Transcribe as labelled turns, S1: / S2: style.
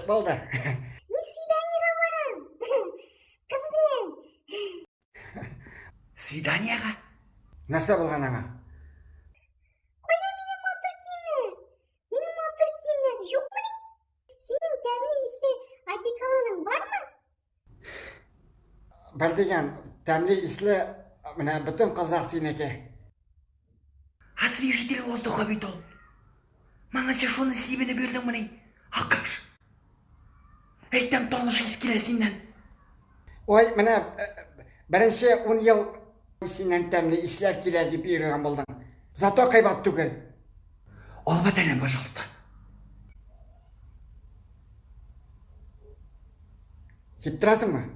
S1: Гашыйк булды.
S2: Мин свиданиегә барам. Кыз белән.
S3: Свиданиегә?
S1: Нәрсә булган аңа?
S2: Кайда минем матур киемнәр? Минем матур киемнәр юкмыни? Синең тәмле исле одеколоның бармы?
S1: Бар дигән, тәмле исле менә бөтен кызлар синеке.
S3: Освежитель воздуха бит ул. Моңынчы шуны сибенеп йөрдеңмени? Акаш. Әйтәм, таныш ис килә синнән.
S1: Ой, менә беренче ун ел синнән тәмле исләр килә дип йөргән булдың. Зато кыйбат түгел.
S3: Алып бет әле, пожалуйста.
S1: Сиптерәсеңме?